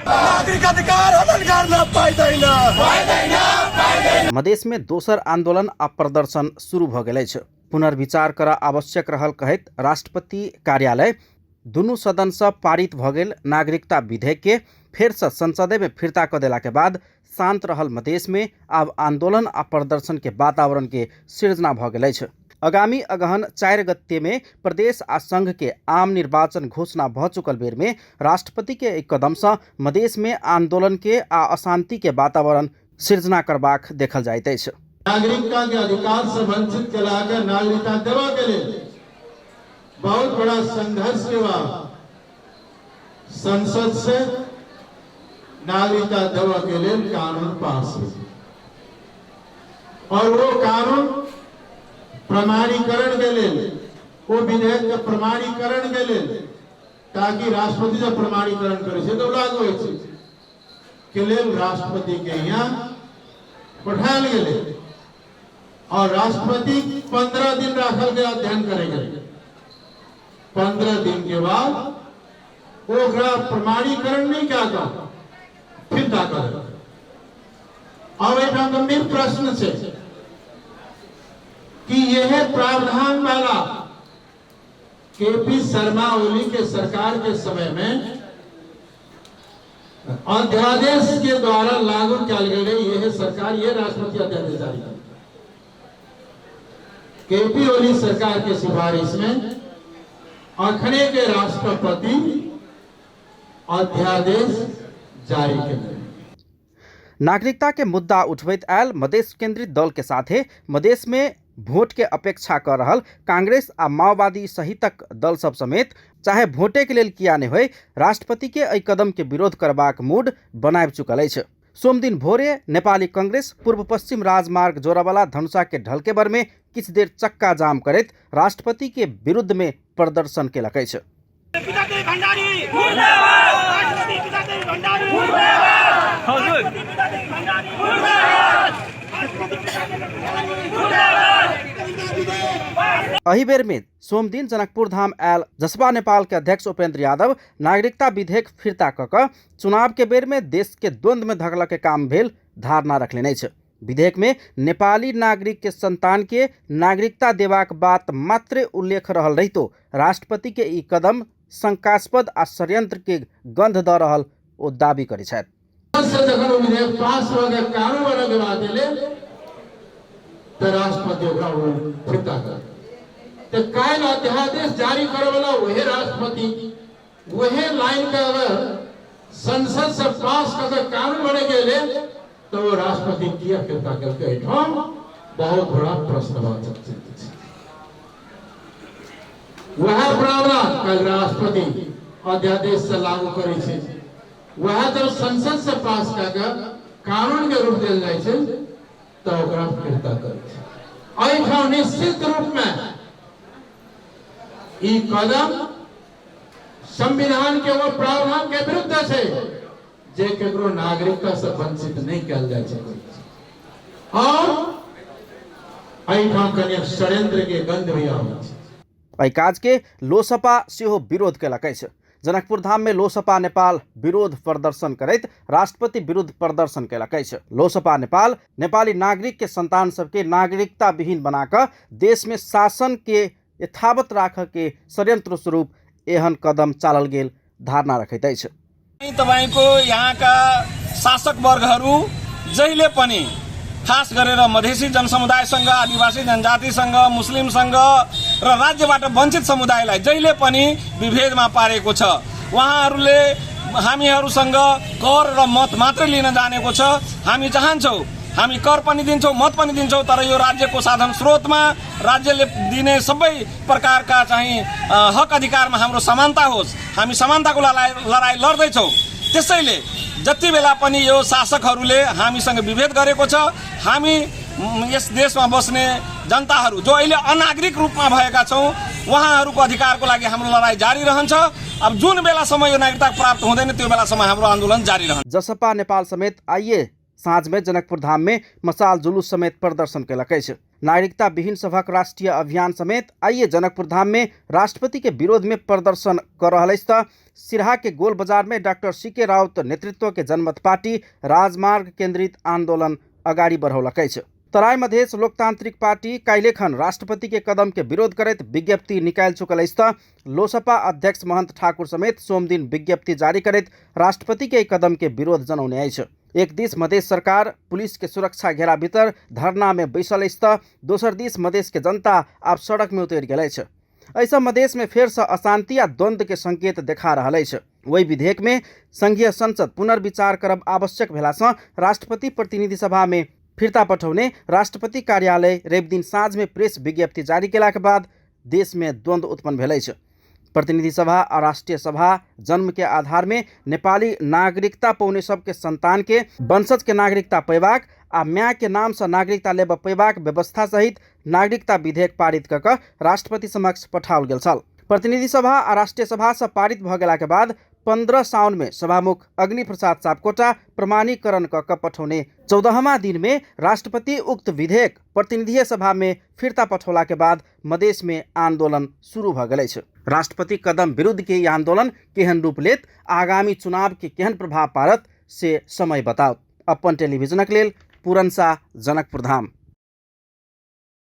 नागरिक अधिकार हनन गर्न पाइँदैन। मधेशमे दोसर आंदोलन आ प्रदर्शन शुरू भऽ गेल अछि। पुनर्विचार करऽ आवश्यक रहल कहैत राष्ट्रपति कार्यालय दुनू सदनसँ पारित भऽ गेल नागरिकता विधेयकके फेरसँ संसदेमे फिर्ता कऽ देलाके बाद शान्त रहल मधेशमे आब आंदोलन आ प्रदर्शनके वातावरणके सृजना भऽ गेल अछि। आगामी अगहन 4 गतेमे प्रदेश आ संघके आम निर्वाचन घोषणा भऽ चुकल बेरमे राष्ट्रपतिके एहि कदमसँ मधेशमे आंदोलनके आ अशांतिके वातावरण सृजना करबाक देखल जाइत अछि। नागरिकता के अधिकार से वंचित कला के नागरिकता देवा के लेल बहुत बड़ा संघर्ष के बाद संसद से नागरिकता देवा के लेल कानून पास हुई और वो कानून प्रमाणीकरण के लेल, वो विधेयक के प्रमाणीकरण के लेल, ताकि राष्ट्रपति जब प्रमाणीकरण करे छै तो लागू होइ छै, के लेल राष्ट्रपति के यहाँ पठायल गेलै और राष्ट्रपति 15 दिन राखल के अध्ययन करे के 15 दिन के बाद ओकरा प्रमाणीकरण नहीं क्या कऽ फिरता कर। अब एहिठाम गंभीर प्रश्न छै कि यह प्रावधान वाला केपी शर्मा ओली के सरकार के समय में अध्यादेश के द्वारा लागू कयल गेलै। यह सरकार, यह राष्ट्रपति अध्यादेश जारी कर केपी ओली सरकार के सिफारिश में अखने के राष्ट्रपति अध्यादेश जारी केलनि। नागरिकता के मुद्दा उठबैत आयल मधेश केंद्रित दल के साथे मधेश में वोट के अपेक्षा कऽ रहल कांग्रेस आ माओवादी सहितक दल सब समेत चाहे वोटे के लेल किया नहि होय, राष्ट्रपति के एहि कदम के विरोध करबाक मूड बनाबि चुकल अछि। सोमदिन भोरे नेपाली कांग्रेस पूर्व पश्चिम राजमार्ग जोड़ऽवला धनुषा के ढलकेबर में किछु देर चक्का जाम करैत राष्ट्रपति के विरुद्ध में प्रदर्शन केलक अछि। एहि बेर में सोमदिन जनकपुर धाम आयल जसपा नेपाल के अध्यक्ष उपेंद्र यादव नागरिकता विधेयक फिर्ता कऽ कऽ चुनाव के बेर में देश के द्वंद्व में धकलऽ के काम भेल धारणा रखलनि अछि। विधेयक में नेपाली नागरिक के संतान के नागरिकता देबाक बात मात्र उल्लेख रहल रहितो राष्ट्रपति के ई कदम शंकास्पद आ षड्यंत्र के गंध दऽ रहल ओ दावी करै छथि। से जखन ओ विधेयक पास भऽ के कानून बनऽ के बात एलै तऽ राष्ट्रपति ओकरा ओ फिरता कर तऽ काल्हि अध्यादेश जारी करऽ वाला वही राष्ट्रपति वही लाइन के अगर संसद से पास कऽ के कानून बने गेलै तऽ ओ राष्ट्रपति किया फिरता केलकै, एहिठाम बहुत बड़ा प्रश्नवाचक चिन्ह छै। वएह प्रावधान काल्हि राष्ट्रपति अध्यादेश से लागू करै छै, वएह जब संसद से पास कऽ के कानून के रूप देल जाइ छै तऽ ओकरा फिरता करै छै। एहिठाम निश्चित रूप में ई कदम संविधान के वो प्रावधान के विरुद्ध छै जे केकरो नागरिकता से वंचित नहीं कयल जा सकै छै और एहिठाम कनि षड्यंत्र के गंध भी आबै छै। एहि काज के लोसपा सेहो विरोध केलक अछि। जनकपुर धाम में लोसपा नेपाल विरोध प्रदर्शन करैत राष्ट्रपति विरुद्ध प्रदर्शन केलक अछि। लोसपा नेपाल नेपाली नागरिक के संतान सबके नागरिकता विहीन बना कऽ देश में शासन के यथावत राखऽ के षड्यंत्र स्वरूप एहन कदम चालल गेल धारणा रखैत अछि। तपाईँको यहाँका शासक वर्गहरू जहिले पनि खास गरेर मधेसी जनसमुदायसँग, आदिवासी जनजातिसँग, मुस्लिमसँग र राज्यबाट वञ्चित समुदायलाई जहिले पनि विभेदमा पारेको छ। उहाँहरूले हामीहरूसँग कर र मत मात्रै लिन जानेको छ। हामी चाहन्छौँ हामी कर पनि दिन्छौँ, मत पनि दिन्छौँ, तर यो राज्यको साधन स्रोतमा राज्यले दिने सबै प्रकारका चाहिँ हक अधिकारमा हाम्रो समानता होस्। हामी समानताको लडाइँ लड्दैछौँ। त्यसैले जति बेला पनि यो शासकहरूले हामीसँग विभेद गरेको छ, हामी यस देशमा बस्ने जनताहरू जो अहिले अनागरिक रूपमा भएका छौँ, उहाँहरूको अधिकारको लागि हाम्रो लडाइँ जारी रहन्छ। अब जुन बेलासम्म यो नागरिकता प्राप्त हुँदैन त्यो बेलासम्म हाम्रो आन्दोलन जारी रहन्छ। जसपा नेपाल समेत आइए साँझ में जनकपुर धाम में मसाल जुलूस समेत प्रदर्शन केलक अछि। नागरिकता विहीन सभक राष्ट्रीय अभियान समेत आइए जनकपुर धाम में राष्ट्रपति के विरोध में प्रदर्शन कर रहल अछि त सिरहा के गोल बाजार में डॉक्टर सी के राउत नेतृत्व के जनमत पार्टी राजमार्ग केंद्रित आंदोलन अगाडि बढ़ौलक अछि। तराई मधेश लोकतांत्रिक पार्टी काल्हिखन राष्ट्रपति के कदम के विरोध करैत विज्ञप्ति निकालि चुकल अछि त लोसपा अध्यक्ष महंत ठाकुर समेत सोमदिन विज्ञप्ति जारी करैत राष्ट्रपति के कदम के विरोध जनौने अछि। एक दिस मधेश सरकार पुलिस के सुरक्षा घेरा भीतर धरना में बैसल अछि त दोसर दिस मधेश के जनता आब सड़क में उतरि गेल अछि। एहिसँ मधेश में फेरसँ अशांति आ द्वंद्व के संकेत देखा रहल अछि। ओहि विधेयक में संघीय संसद पुनर्विचार करब आवश्यक भेलासँ राष्ट्रपति प्रतिनिधि सभा में फिर्ता पठौने राष्ट्रपति कार्यालय रविदिन साँझ में प्रेस विज्ञप्ति जारी केलाक बाद देश में द्वंद्व उत्पन्न भेल अछि। प्रतिनिधि सभा आ राष्ट्रीय सभा जन्म के आधार में नेपाली नागरिकता पौने सबके संतान के वंशज के नागरिकता पेबाक आ माय के नाम से नागरिकता लेबऽ पेबाक व्यवस्था सहित नागरिकता विधेयक पारित कऽ कऽ राष्ट्रपति समक्ष पठाओल गेल छल। प्रतिनिधि सभा आ राष्ट्रीय सभा से पारित भऽ गेलाके बाद 15 साउन में सभामुख अग्नि प्रसाद सापकोटा प्रमाणीकरण कऽ कऽ पठौने 14वां दिन में राष्ट्रपति उक्त विधेयक प्रतिनिधि सभा में फिर्ता पठौला के बाद मधेश में आंदोलन शुरू भऽ गेल अछि। राष्ट्रपति कदम विरुद्ध के ई आंदोलन केहन रूप लेत, आगामी चुनाव के केहन प्रभाव पारत से समय बताओत। अपन टेलीविजनक लेल पूरन शाह, जनकपुर धाम।